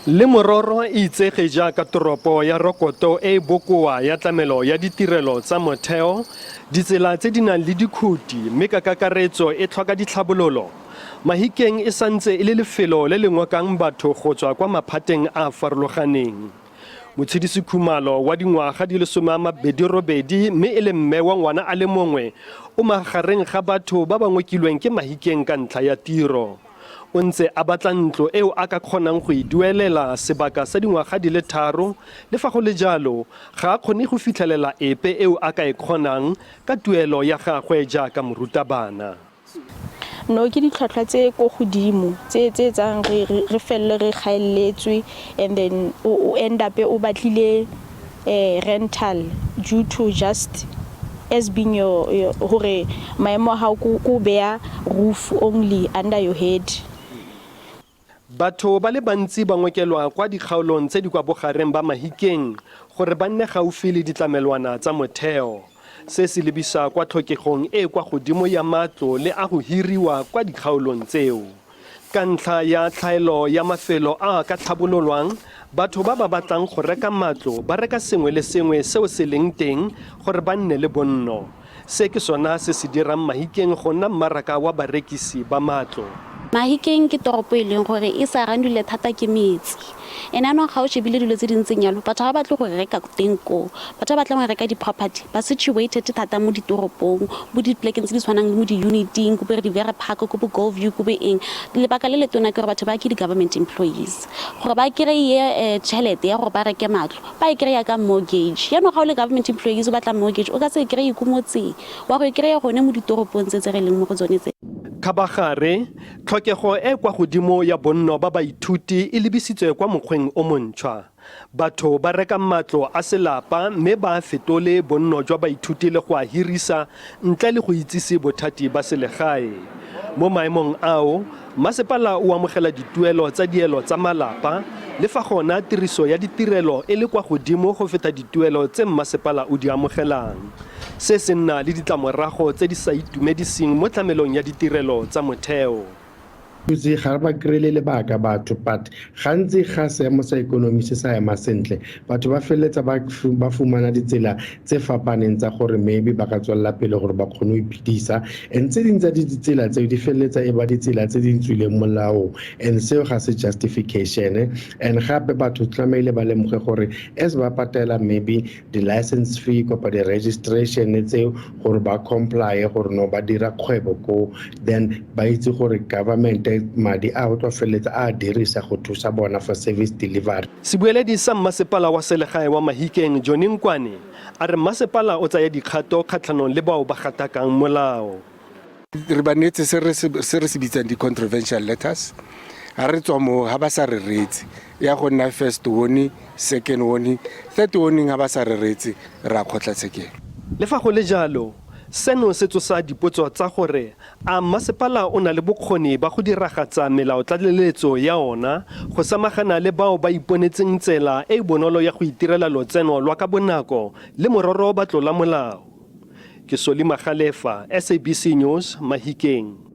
Le mororo e itsege jaaka toropo ya rokoto e e bokoa ya tlamelo ya ditirelo tsa motheo, ditsela tse di nang le dikhuti mme ka kakaretso e tlhoka ditlhabololo, Mahikeng e santse e le lefelo le le ngokang batho go tswa kwa maphateng a a farologaneng. Motshedisi Khumalo wa dingwaga di le 28 mme e le mme wa ngwana a le mongwe o magareng ga batho ba ba ngokilweng ke Mahikeng ka ntlha ya tiro. O ntse a batla ntlo eo a ka kgonang go e duelela sebaka sa dingwaga di le tharo, le fa go le jalo, ga a kgone go fitlhelela epe eo a ka e kgonang ka tuelo ya gagwe jaaka morutabana. No ke ditlhwatlhwa tse ko godimo tse tse etsang re re felele re gaeletswe and then o end up o batlile rental due to just as being your, your hore maemo a gago ko ko beya roof only under your head. Batho ba le bantsi ba ngokelwa kwa dikgaolong tse di kwa bogareng ba Mahikeng gore ba nne gaufi le ditlamelwana tsa motheo. Se se lebisa kwa tlhokegong e e kwa godimo ya matlo le a go hiriwa kwa dikgaolong tseo. Ka ntlha ya tlhaelo ya mafelo a a ka tlhabololwang, batho ba ba batlang go reka matlo ba reka sengwe le sengwe seo se leng teng gore ba nne le bonno. Se ke sona se se dirang Mahikeng go nna mmaraka wa barekisi ba matlo. Mahikeng ke toropo e leng gore e surroundilwe thata ke metsi. And yaanong ga o shebile dilo tse di ntseng yalo, batho ga ba batle go reka teng koo. Batho ba batlang go reka di-property ba situated thata mo ditoropong, mo dipolekeng tse di tshwanang le mo di-unit-ing, ko bo Riviera Park, ko bo Golf View, ko bo eng. Lebaka le le tona ke gore batho ba ke di-government employees. Gore ba kry-e tšhelete ya gore ba reke matlo, ba e kry-a ka mortgage. Yaanong ga o le government employees o batla mortgage, o ka se e kry-e ko motseng, wa go e kry-a gone mo ditoropong tse tse re leng mo go tsone tse. Kgabagare, tlhokego e kwa godimo ya bonno ba baithuti e lebisitswe kwa mokgweng o montšhwa. Batho ba reka matlo a selapa mme ba a fetole bonno jwa baithuti le go a hirisa ntle le go itsise bothati ba selegae. Mo maemong ao, masepala o amogela dituelo tsa dielo tsa malapa, le fa gona tiriso ya ditirelo e le kwa godimo go feta dituelo tse mmasepala o di amogelang. Se se nna le ditlamorago tse di sa itumediseng mo tlamelong ya ditirelo tsa motheo. Itse ga re ba kry-ele lebaka batho, but gantsi ga seemo sa ikonomi se sa ema sentle, batho ba feleletsa ba fumana ditsela tse fapaneng tsa gore maybe ba ka tswelela pele gore ba kgone go iphedisa, and tse dingwe tsa ditsela tseo di feleletsa e ba ditsela tse di tswileng molao, and seo ga se justification. And gape batho tlamehile ba lemoge gore as ba patela maybe di-license fee kapa di-registration tseo gore ba comply gore no ba dira kgwebo ko, then ba itse gore government madi a o tlo feleletsa a dirisa go thusa bona for service delivery. Sebueledi sa mmasepala wa selegae wa Mahikeng, Johnny Nkwane, a re mmasepala o tsaya dikgato kgatlhanong le bao ba gatakang molao. Re ba neetse se re se bitsang di-contravention letters. Ga re tswa moo, ga ba sa re reetse, ya go nna first warning, second warning, third warning. Ga ba sa re reetse, re a kgotlatshekelo. Le fa go le jalo, seno se tsosa dipotso tsa gore a mmasepala o na le bokgoni ba go diragatsa melaotlaleletso ya ona go samagana le bao ba iponetseng tsela e e bonolo ya go itirela lotseno lwa ka bonako le mororo ba tlola molao. Ke Solly Magalefa, SABC News, Mahikeng.